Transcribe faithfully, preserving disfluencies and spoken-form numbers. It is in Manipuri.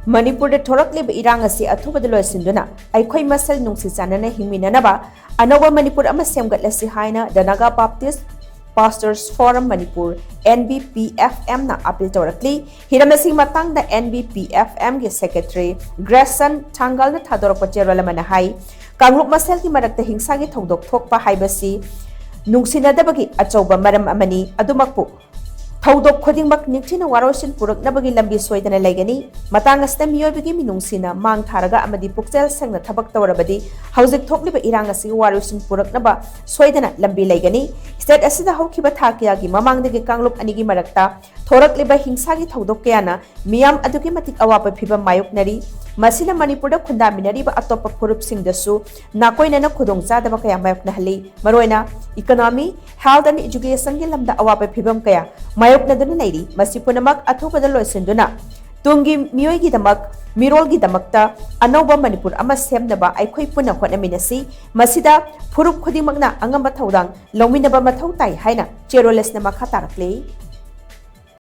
ꯃꯅꯤꯄꯨꯔꯗ ꯊꯣꯔꯛꯂꯤꯕ ꯏꯔꯥꯡ ꯑꯁꯤ ꯑꯊꯨꯕꯗ ꯂꯣꯏꯁꯤꯟꯗꯨꯅ ꯑꯩꯈꯣꯏ ꯃꯁꯦꯜ ꯅꯨꯡꯁꯤ ꯆꯥꯟꯅꯅ ꯍꯤꯡꯃꯤꯟꯅꯅꯕ ꯑꯅꯧꯕ ꯃꯅꯤꯄꯨꯔ ꯑꯃ ꯁꯦꯝꯒꯠꯂꯁꯤ ꯍꯥꯏꯅ The Naga Baptist Pastors Forum Manipur, N B P F M ꯅ appeal ꯇꯧꯔꯛꯂꯤ꯫ ꯍꯤꯔꯝ ꯑꯁꯤꯒꯤ ꯃꯇꯥꯡꯗ N B P F M ꯒꯤ secretary Grayson ꯊꯥꯡꯒꯜꯅ ꯊꯥꯗꯣꯔꯛꯄ ꯆꯦꯔꯣꯜ ꯑꯃꯅ ꯍꯥꯏ, ꯀꯥꯡꯂꯨꯞ ꯃꯁꯦꯜꯒꯤ ꯃꯔꯛꯇ ꯍꯤꯡꯁꯥꯒꯤ ꯊꯧꯗꯣꯛ ꯊꯣꯛꯄ ꯍꯥꯏꯕꯁꯤ ꯅꯨꯡꯁꯤꯅꯗꯕꯒꯤ ꯑꯆꯧꯕ ꯃꯔꯝ ꯑꯃꯅꯤ꯫ ꯑꯗꯨꯃꯛꯄꯨ ꯊꯧꯗꯣꯛ ꯈꯨꯗꯤꯡꯃꯛ ꯅꯤꯡꯊꯤꯅ ꯋꯥꯔꯣꯏꯁꯤꯟ ꯄꯨꯔꯛꯅꯕꯒꯤ ꯂꯝꯕꯤ ꯁꯣꯏꯗꯅ ꯂꯩꯒꯅꯤ꯫ ꯃꯇꯥꯡ ꯑꯁꯤꯗ ꯃꯤꯑꯣꯏꯕꯒꯤ ꯃꯤꯅꯨꯡꯁꯤꯅ ꯃꯥꯡ ꯊꯥꯔꯒ ꯑꯃꯗꯤ ꯄꯨꯛꯆꯦꯜ ꯁꯦꯡꯅ ꯊꯕꯛ ꯇꯧꯔꯕꯗꯤ ꯍꯧꯖꯤꯛ ꯊꯣꯛꯂꯤꯕ ꯏꯔꯥꯡ ꯑꯁꯤꯒꯤ ꯋꯥꯔꯣꯏꯁꯤꯟ ꯄꯨꯔꯛꯅꯕ ꯁꯣꯏꯗꯅ ꯂꯝꯕꯤ ꯂꯩꯒꯅꯤ꯫ State ꯑꯁꯤꯗ ꯍꯧꯈꯤꯕ ꯊꯥ ꯀꯌꯥꯒꯤ ꯃꯃꯥꯡꯗꯒꯤ ꯀꯥꯡꯂꯨꯞ ꯑꯅꯤꯒꯤ ꯃꯔꯛꯇ ꯊꯣꯔꯛꯂꯤꯕ ꯍꯤꯡꯁꯥꯒꯤ ꯊꯧꯗꯣꯛ ꯀꯌꯥꯅ ꯃꯤꯌꯥꯝ ꯑꯗꯨꯛꯀꯤ ꯃꯇꯤꯛ ꯑꯋꯥꯕ ꯐꯤꯕꯝ ꯃꯥꯌꯣꯛꯅꯔꯤ꯫ ꯃꯁꯤꯅ ꯃꯅꯤꯄꯨꯔꯗ ꯈꯨꯟꯗꯥꯃꯤꯟꯅꯔꯤꯕ ꯑꯇꯣꯞꯄ ꯐꯨꯔꯨꯞꯁꯤꯡꯗꯁꯨ ꯅꯥꯀꯣꯏꯅꯅ ꯈꯨꯗꯣꯡꯆꯥꯗꯕ ꯀꯌꯥ ꯃꯥꯌꯣꯛꯅꯍꯜꯂꯤ꯫ ꯃꯔꯨꯑꯣꯏꯅ economy, health and education ꯒꯤ ꯂꯝꯗ ꯑꯋꯥꯕ ꯐꯤꯕꯝ ꯀꯌꯥ ꯃꯥꯌꯣꯛꯅꯗꯨꯅ ꯂꯩꯔꯤ꯫ ꯃꯁꯤ ꯄꯨꯝꯅꯃꯛ ꯑꯊꯨꯕꯗ ꯂꯣꯏꯁꯤꯟꯗꯨꯅ ꯇꯨꯡꯒꯤ ꯃꯤꯑꯣꯏꯒꯤꯗꯃꯛ, ꯃꯤꯔꯣꯜꯒꯤꯗꯃꯛꯇ ꯑꯅꯧꯕ ꯃꯅꯤꯄꯨꯔ ꯑꯃ ꯁꯦꯝꯅꯕ ꯑꯩꯈꯣꯏ ꯄꯨꯟꯅ ꯍꯣꯠꯅꯃꯤꯟꯅꯁꯤ꯫ ꯃꯁꯤꯗ ꯐꯨꯔꯨꯞ ꯈꯨꯗꯤꯡꯃꯛꯅ ꯑꯉꯝꯕ ꯊꯧꯗꯥꯡ ꯂꯧꯃꯤꯟꯅꯕ ꯃꯊꯧ ꯇꯥꯏ ꯍꯥꯏꯅ ꯆꯦꯔꯣꯜ ꯑꯁꯤꯅ ꯃꯈꯥ ꯇꯥꯔꯛꯂꯤ꯫